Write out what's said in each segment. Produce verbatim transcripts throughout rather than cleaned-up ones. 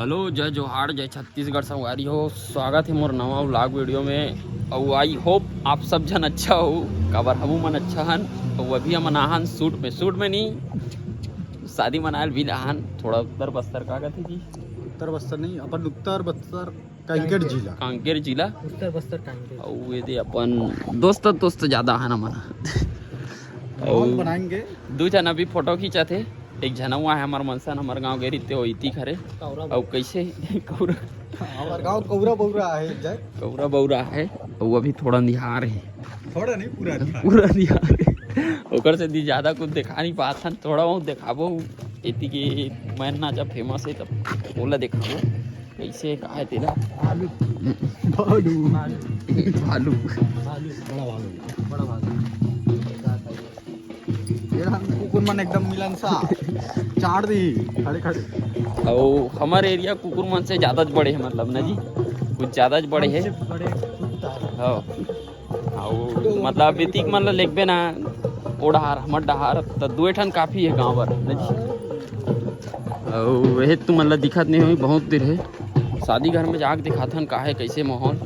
Hello, जय जोहार, जय छत्तीसगढ़ संगवारी हो। स्वागत हे मोर नवा व्लॉग वीडियो में। अउ I hope आप सब झन अच्छा हो, काबर हमू मन अच्छा हन। अउ अभी हमन आहन शूट में, शूट में नहीं, शादी मनायल भी आहन। थोड़ा उत्तर बस्तर का कथे जी? उत्तर बस्तर नहीं, अपन उत्तर बस्तर कांकेर जिला। कांकेर जिला। उत्तर बस्तर कांकेर। अउ ये दे अपन दोस्त, दोस्त ज्यादा आहन हमन। माहौल अउ बनाएंगे। दू झन अभी फोटो खींचत हे। एक झन हुआ है हमर मनसन, हमर गांव गए रहिते हो इतिक हरे। कौरा अउ कैसे? कौरा। हमर गांव कौरा बौरा है, जय। कौरा बौरा है। अउ अभी थोड़ा निहार है। थोड़ा नहीं, पूरा निहार। पूरा निहार है। ओकर से दी ज्यादा कुछ दिखा नहीं पात हन, थोड़ा बहुत दिखाबो। एती के मैन नाचा फेमस है, तब ओला दिखाबो कैसे का है तेला। भालू। भालू। भालू। भालू। बड़ा भालू। बड़ा भालू। ये हम कुकुर मन एकदम मिलनसार, चाट दी खड़े खड़े। अउ हमर एरिया कुकुर मन से ज्यादा बड़े है, मतलब ना जी, कुछ ज्यादा बड़े है। हमसे बड़े कुत्ता। हाँ। अउ मतलब इतिक मन ल लेगबे ना, ओ डहार, हमर डहार, त दुए ठन काफी है गाँव बर, ना जी। अउ वहे तुमन ल दिखत नहीं होही, बहुत देर है। शादी घर में जाके दिखाथन का है, कैसे माहौल,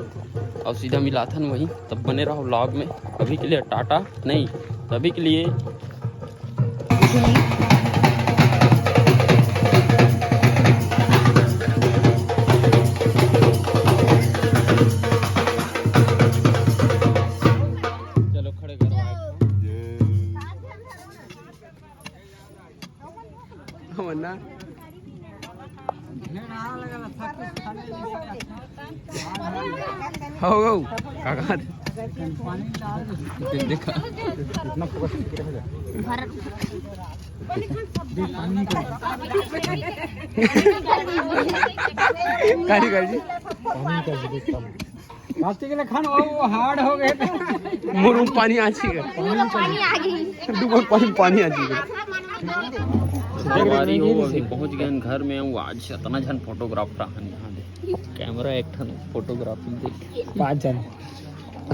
अउ सीधा मिलाथन वहीं। तब बने रहो व्लॉग में। अभी के लिए टाटा नहीं, अभी के लिए चलो खड़े करो। हमन ना। हो गो। काका। देखा। काली काली। प्लास्टिक ले खान, वो हार्ड हो गए। मोर पानी आछी गए। पानी आ गई। डुबोर पानी, पानी आछी गए। संगवारी हो, अभी पहुंच गए घर में। वो आज इतना झन फोटोग्राफर हन यहाँ दे। कैमरा एक ठन, फोटोग्राफी देख। पाँच झन।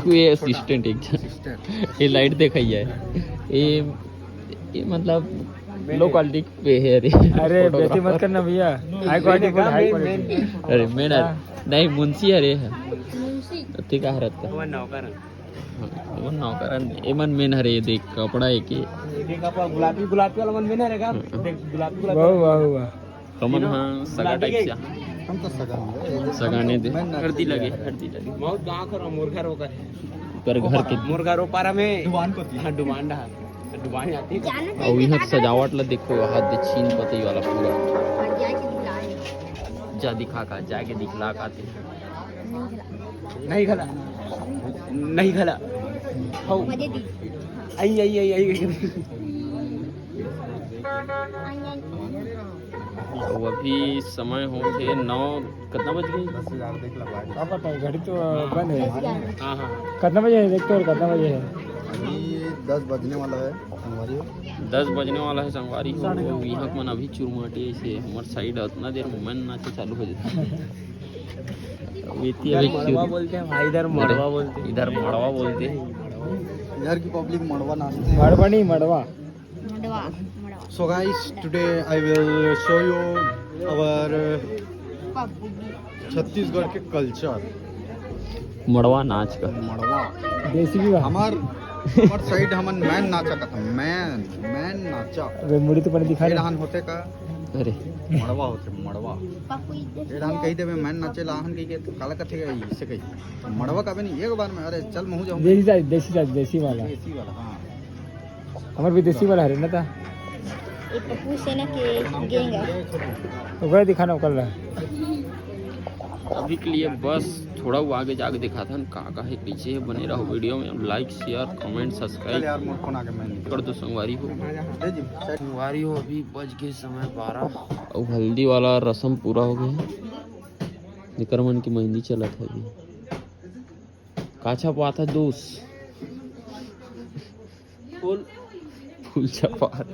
ये असिस्टेंट एक झन। ये लाइट देखइया है। ये, ये मतलब लो क्वालिटी पे है रे। अरे, बेइज्जती मत करना भैया, हाई क्वालिटी बोल, हाई क्वालिटी। अरे मेन है। हाँ। नहीं, मुंशी हरे है। ठीक है, हरत का। वो नौकर है। हाँ, वो नौकर है। एमन मेन हरे, देख कपड़ा है के। ये कपड़ा गुलाबी, गुलाबी वाला मन मेन हरे का? हाँ। देख, गुलाबी, गुलाबी वाह, वाला। वाह, वाह। कमन हाँ, सगा टाइप से। हम तो सगा नहीं है। सगा नहीं दे। मैं ना हल्दी लगे, हल्दी लगे। बहुत गाँव कर मोर घर होकर है। कर घर के। मोर घर ओपारा में। डुबान को हाँ, डुबान डहा। डुबान जाती है। अउ इहाँ सजावट ला देखो, हाथ दे छीन पतई वाला पूरा। जा दिखा का, जाके दिखला का ते। नहीं घला, नहीं घला। हौ। आई, आई, आई, आई। तो अभी समय होथे नौ, कितना बज गई? दस हजार देख लो भाई। अब बताओ, घड़ी तो बंद है। हाँ, हाँ। कितना बजे है? देख तो, और कितना बजे है? अभी दस बजने वाला है, संगवारी हो। दस बजने वाला है, संगवारी हो। साढ़े नौ। तो इहाँ मन अभी चुरमाटी ऐसे हमर साइड उतना देर मन नाचे चालू हो जाता है। अभी इतनी इधर अभी मड़वा चुर- बोलते हैं भाई, इधर अरे, मड़वा बोलते हैं। इधर मड़वा बोलते हैं। इधर की पब्लिक मड़वा नाचते हैं। मड़वा नहीं, मड़वा। मड़वा, मड़वा। So guys, today I will show you our Chhattisgarh के कल्चर। मड़वा नाच का। मड़वा। देसी भी बा। हमार, हमार साइड हमन मैन नाचा कथन, मैन, मैन नाचा। अबे मुड़ी तो पहले दिखा ये दे। डहान होथे का? अरे। मड़वा होथे, मड़वा। ये डहान कही देबे, मैन नाचे ला आहन कही के, तो काला कथे गई, इससे कही। मड़वा का भी नहीं, एक बार में, अरे चल महू जाऊँ। देसी टाइप, देसी टाइप, देसी वाला। देसी वाला, हाँ। हमर भी देसी वाला हरे ना ता। ये पप्पू सेना के गैंग है। ओकरा दिखाना ओकर ला। अभी के लिए बस थोड़ा वो आगे जाके दिखाथन का का है, पीछे है, बने रहो वीडियो में। लाइक, शेयर, कमेंट, चल सब्सक्राइब यार, मोर फोन आ गया, मैं कर दो संगवारी हो। दे जी, सेट। संगवारी हो, अभी बज गए समय बारह। अब हल्दी वाला रसम पूरा हो गया है, जेकर मन की मेहंदी चलत है अभी। का छपवात है दोस्त? फूल। फूल छपवात।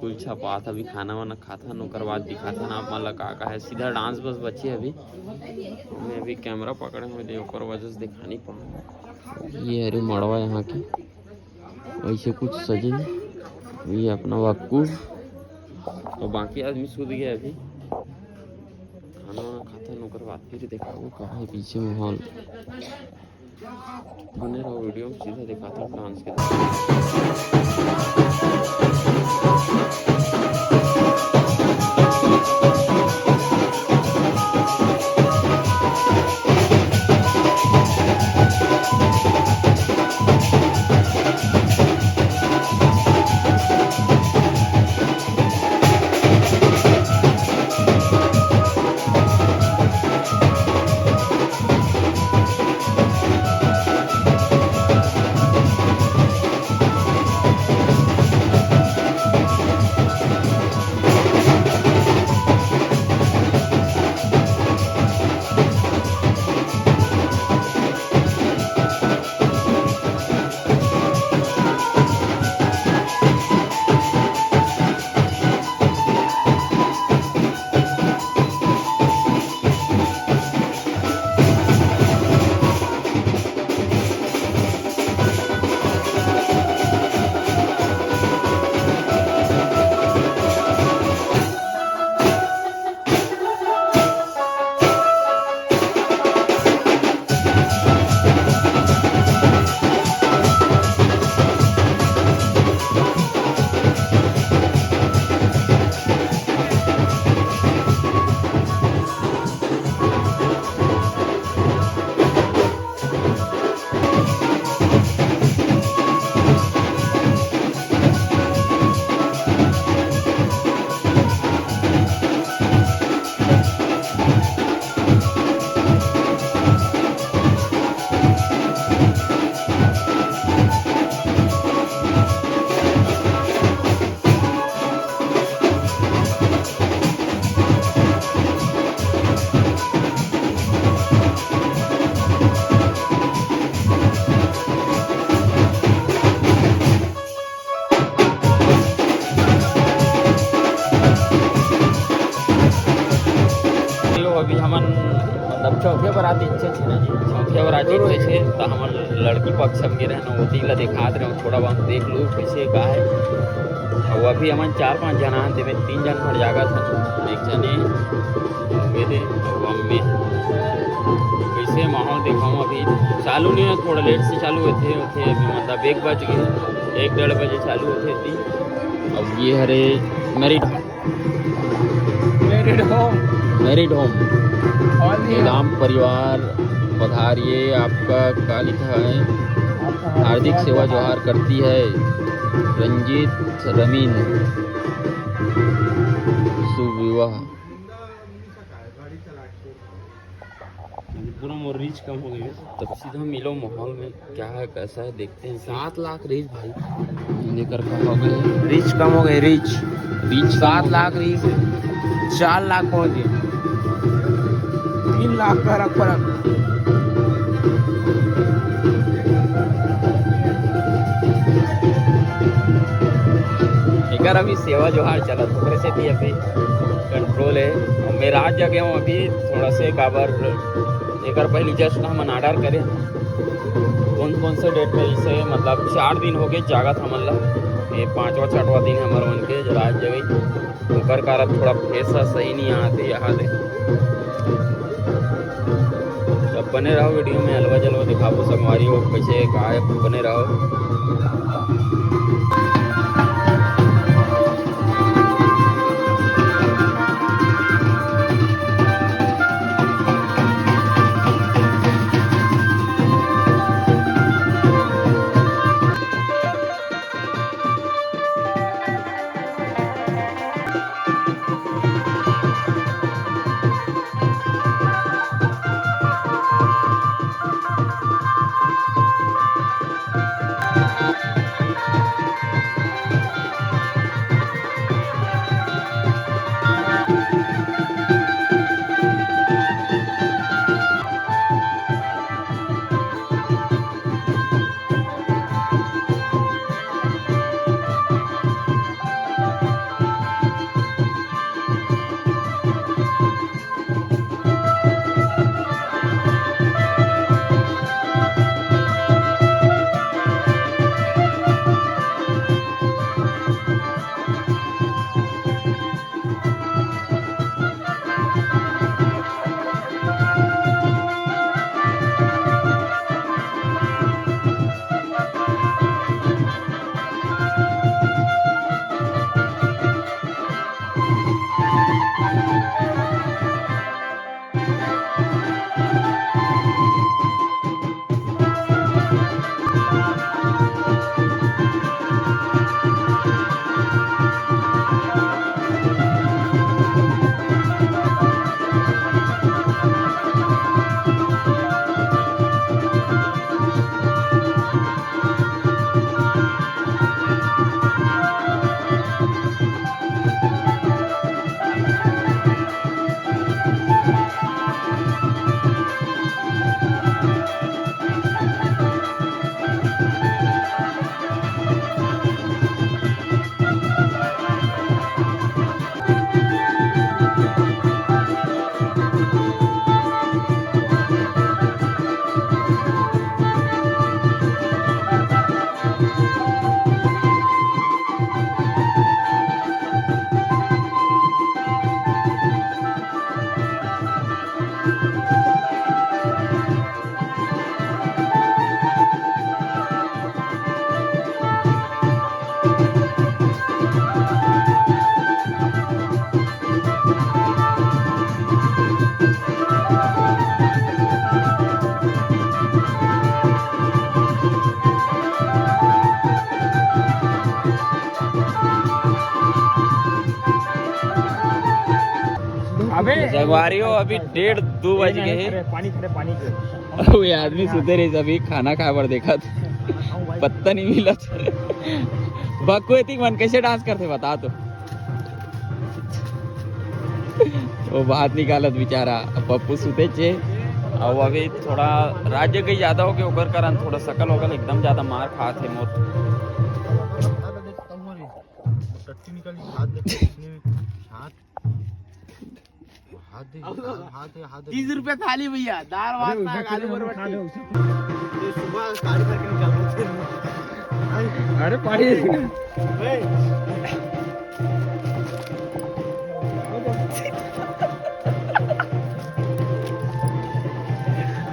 फूल छपवात, अभी खाना वाना खाथन, ओकर बाद दिखाथन आप मन ला का का है। सीधा डांस बस बचे अभी। मैं अभी कैमरा पकड़े हुए दे, ओकर वजह से दिखा नहीं पाऊँ। ये हरे मड़वा यहाँ के, ऐसे कुछ सजे हे। ये अपना वक्कू और बाकी आदमी सूत गया अभी। खाना खाथन, ओकर बाद फिर देखाबो का हे पीछे माहौल। बने रहो वीडियो में, सीधा दिखाता हूँ डांस के। चलो, अभी हमन मतलब चौथे बरात इच्छे छे ना जी, चौथे बरात इच्छे छे, तो हमन लड़की पक्ष हम गे रहन, ओती ला दिखात रहे, थोड़ा बहुत देख लो कैसे का है। और अभी हमन चार पांच जना हन, तेमे तीन जन भर जागत हन, एक जने अउ मैं। कैसे माहौल देखाऊं, अभी चालू नहीं है, थोड़ा लेट से चालू होते होते अभी मतलब एक बज गए, एक डेढ़ बजे चालू होते थी। अब ये हरे married married home. Married home. All the नीलाम परिवार पधारिए, आपका का लिखा है? हार्दिक सेवा जोहार करती है रंजीत रमीन। शुभ विवाह। पूरा मोर रीच कम हो गई है। तब सीधा मिलो माहौल में, क्या है कैसा है देखते हैं। सात लाख रीच भाई, लेकर कम हो गए। रीच कम हो गए, रीच। रीच सात लाख रीच, चार लाख पहुंच गए। तीन लाख का रख पर एकर अभी सेवा जोहार चलत, ओकरे सेती अभी कंट्रोल है। और मैं रात जगे हूँ अभी थोड़ा से काबर, एकर पहली जस्ट हमन ऑर्डर करे। कौन कौन से डेट में, इसे मतलब चार दिन हो गए जागत हमन ला, ये पांचवा छठवा दिन है हमर मन के जो रात जगे, ओकर कारण थोड़ा फेस ह सही नहीं आते यहाँ दे। तो बने रहो वीडियो में, अलवा जलवा दिखाबो संगवारी हो कैसे का है, बने रहो। अबे संगवारी हो, अभी डेढ़ दो बज गए हैं। अरे, पानी, अरे, पानी के। अउ ये आदमी सुते रहिस, अभी खाना खाए बर देखत, पत्ता नहीं मिलत। बक्कू, एतिक मन कैसे डांस करथे, बता तो। वो बात निकालत बेचारा, पप्पू सुते छे। अउ अभी थोड़ा रात जगई ज्यादा होगे, ओकर कारण थोड़ा सकल वकल एकदम ज्यादा मार खात हे मोर। टट्टी निकाली, हाथ देखो, इसने हाथ, हाथ दे, हाथ दे, हाथ दे। तीस रुपया थाली भैया, दाल भात, साग, आलू बरबट्टी। ये सुबह गाड़ी भर के निकाल रहे थे। अरे पानी।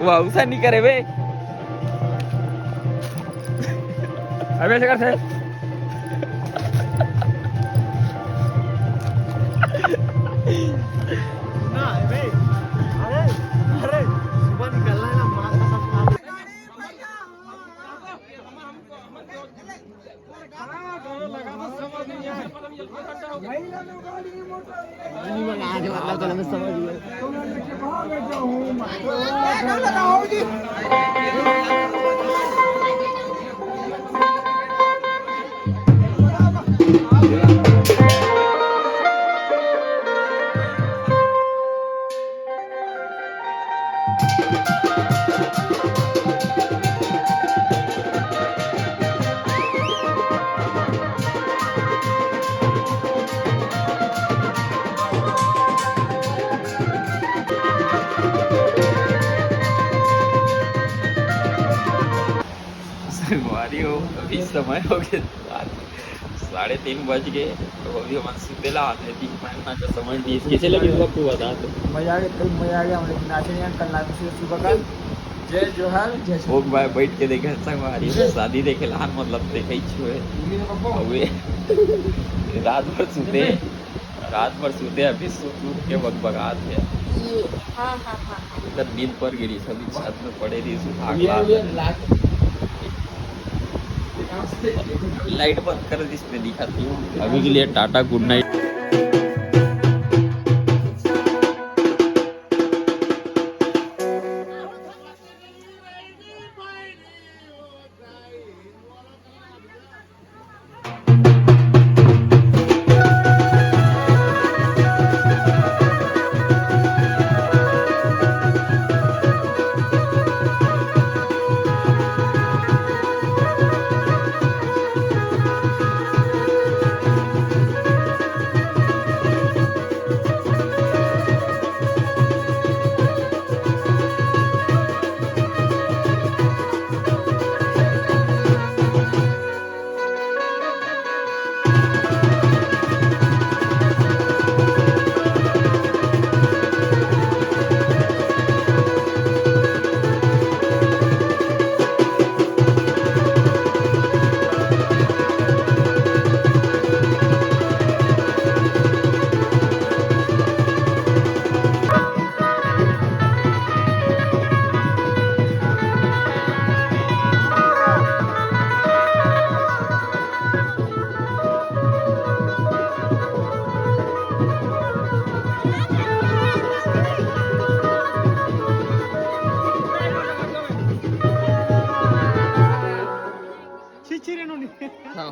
वाह, उसा नहीं करे बे। अबे ऐसे कर से। ना, बे। अरे, अरे, सुबह निकलना है ना, माँ कसम खा। संगवारी हो, अभी समय हो गया रात साढ़े तीन बज गए, तो अभी हमन सुते ला आने दी। मैं ना तो समझ ली कैसे लगी हुआ तू बता तो। मजा आ गया, कल मजा आ गया, हम लोग नाचे नहीं, कल नाचे सुबह का। जय जोहार, जय ओ भाई, बैठ के देखे संगवारी हो, शादी देखे ला, मतलब देखे ही छुए। अबे रात भर सुते, रात भर सुते, अभी सो उठ के बगबगात हे। ये, हाँ, हाँ, हाँ, हाँ। इधर नींद पर गिरी, सभी छत में पड़े रही, सुबह ये, ये लाइट बंद कर दी, इसमें दिखाती हूँ। अभी के लिए टाटा, गुड नाइट।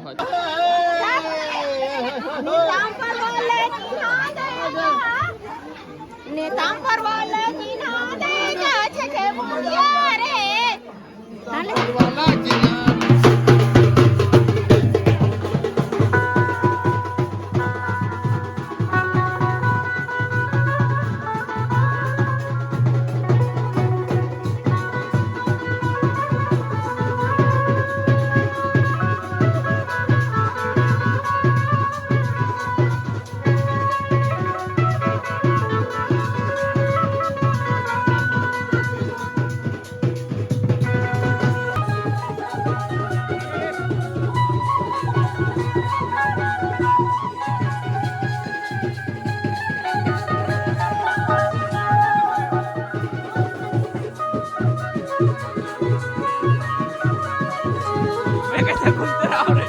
नीतांबर वाले चिन्हा दे जा, नीतांबर वाले चिन्हा दे जा, छके बुढ़िया रे। मैं कैसे घूमते रहा रे?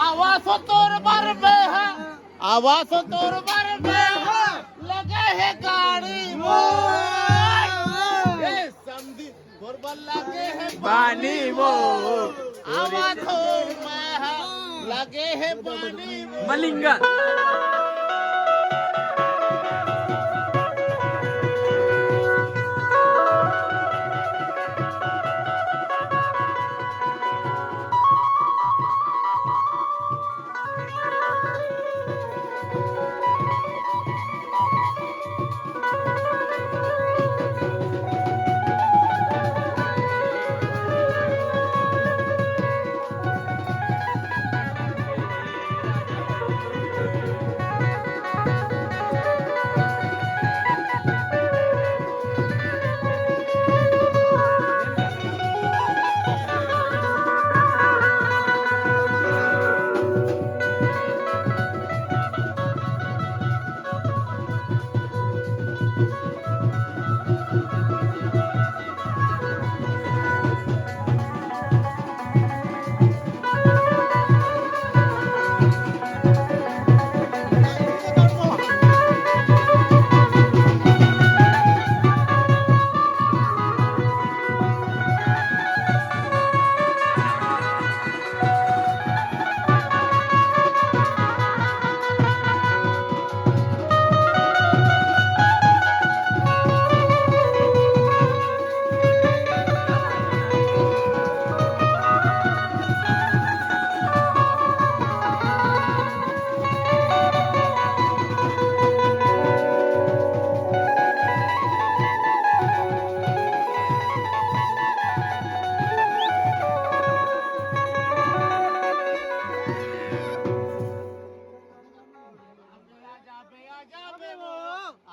आवाज हो तोर बर में है, आवाज हो तोर बर में है, लगे है गाड़ी वो। ए, समधी, तोर बर लगे है पानी वो। आवाज हो मैं है, लगे है पानी वो। मलिंगा।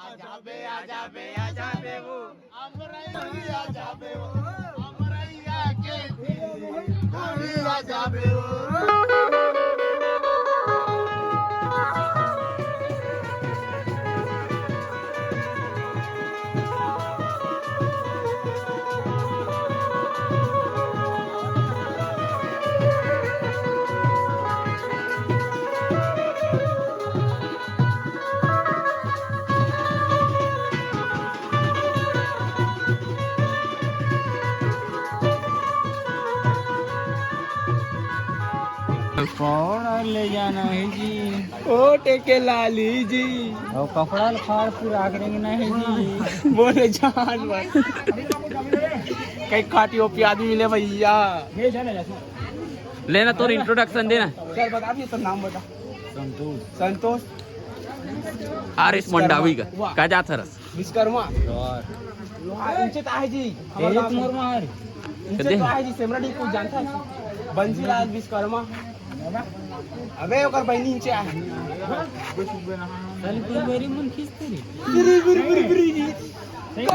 आजा बे, आजा बे, आजा बे वो। अमरैया आजा बे वो। अमरैया के दिल, आ जा बे वो। कौन ले जाना है जी? ओ टेके लाली जी। और कपड़ा ल फाड़ पूरा करेंगे ना है जी। बोले जानवर। एक खाटी ओपी आदमी मिले भैया। लेना, तोर इंट्रोडक्शन देना। सर, बता दिए, तो नाम बता। संतोष। संतोष। आर एस मंडावी का। वाह। का जात हरस? विश्वकर्मा। लोहार। लोहार, इनसे तो आहे जी। हमारा नाम मोर मार। इनसे कदे? तो आहे जी, सेमरा डी को जानता है। बंसीलाल विश्वकर्मा। अबे, ओकर बहिनी इनसे आहे। साली तोर बैरी मन खींचते रे।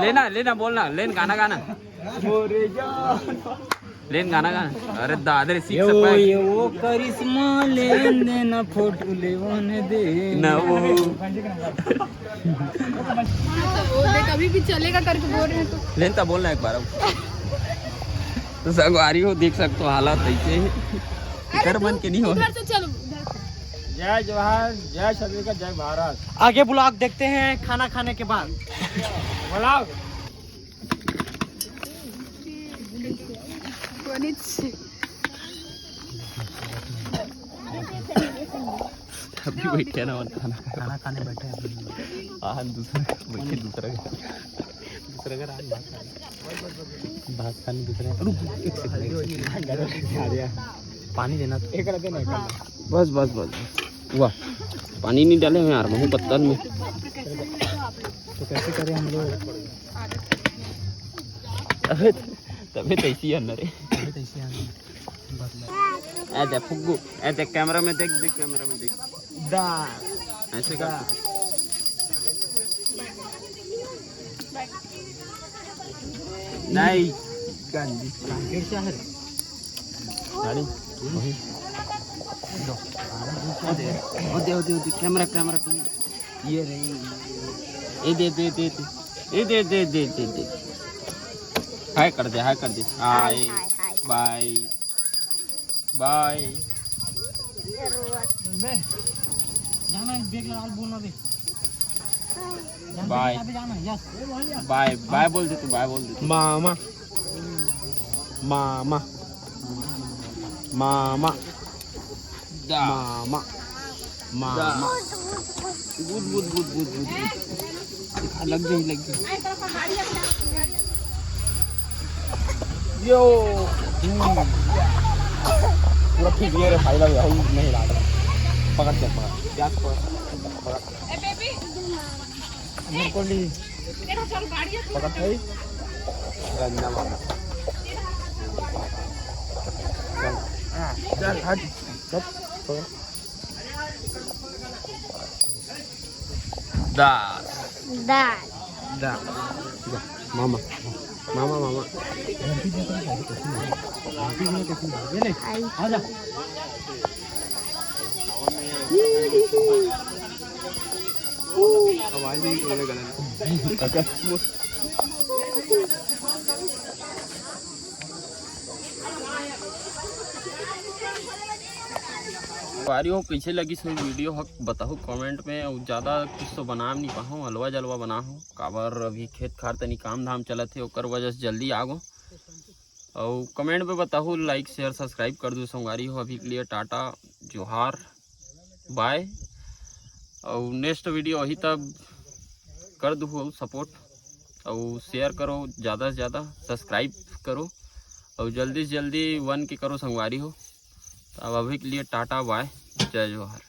लेना, लेना, बोलना, लेन गाना गाना। मोरे जान। लेन गाना गाना। अरे दादा रे, सीख ये वो, सकता है। ये वो करिश्मा लेन देना, फोटो लेवन दे। ना वो। हाँ, तो वो देख, अभी भी चलेगा करके बोल रहे हैं तो। लेन ता बोलना एक बार अब। तो संगवारी हो, देख सकते हो हालत ऐसे है। अरे इधर तू मन के नहीं हो। उधर से चलो, उधर से। जय जोहार, जय छत्तीसगढ़, जय भारत। आगे ब्लॉग देखते हैं खाना खाने के बाद। ब्लॉग। कोनिच। अभी बैठे ना, खाना खाना खाने बैठे हैं अभी। हाँ, दूसरा बैठे, दूसरा घर। दूसरा घर आज भात खाने। भात खाने दूसरा। रुक, एक सेकंड, एक सेकंड। पानी देना तो। एक देना, एक देना। बस, बस, बस, बस। वाह, पानी नहीं डाले हैं यार, महू पत्तल में। तो कैसे करें हम लोग? तबे, तबे तो ऐसी है ना रे। तबे तो ऐसी है ना। ऐ देख फुग्गू, ऐ देख कैमरा में देख, देख कैमरा में देख। दा। ऐसे कर। नहीं। गंदी। कैसा है? गाड़ी। वही। ओ दे, ओ दे, ओ दे, ओ दे, कैमरा, कैमरा, कैमरा। ये रही। ए दे, दे, दे, दे। ए दे, दे, दे, दे, दे। हाय कर दे, हाय कर दे। हाय, हाय, हाय, हाय। बाय। बाय। जाना है, देख ला, बोलना दे। जाना बाय। है, जाना है, यस। बाय, बाय बोल दे तू, बाय बोल दे तू। मामा। मामा। मामा। दा। मामा। मामा। गुद, गुद, गुद, गुद, गुद, गुद। लग जाई, लग जाई। यो। हम्म। पूरा ठीक है रे भाई, लग हम नहीं ला रहे। पकड़ के, पकड़। प्याज पकड़। पकड़। ब्रोकोली। पकड़ भाई। गंदा मामा। चल। हाँ, चल, हट। चल, पकड़। दास। दास। दा। मामा। मामा, मामा। ये ले, आ जा। आवाज नहीं निकल रहा गला में। संगवारी हो, कइसे लगिस हे वीडियो ह बताहू कमेंट में। अउ ज़्यादा कुछ तो बना नहीं पाहूँ, हलवा जलवा बना हूँ, काबर अभी खेत खार तनी काम धाम चलत हे, ओकर वजह से जल्दी आ गो। अउ कमेंट में बताहू, लाइक शेयर सब्सक्राइब कर दू संगवारी हो। अभी के लिए टाटा, जोहार, बाय। अउ नेक्स्ट वीडियो वही तब कर दू सपोर्ट, अउ शेयर करो ज़्यादा से ज़्यादा, सब्सक्राइब करो, अउ जल्दी से जल्दी वन के करो संगवारी हो। अब अभी के लिए टाटा बाय, जय जोहार।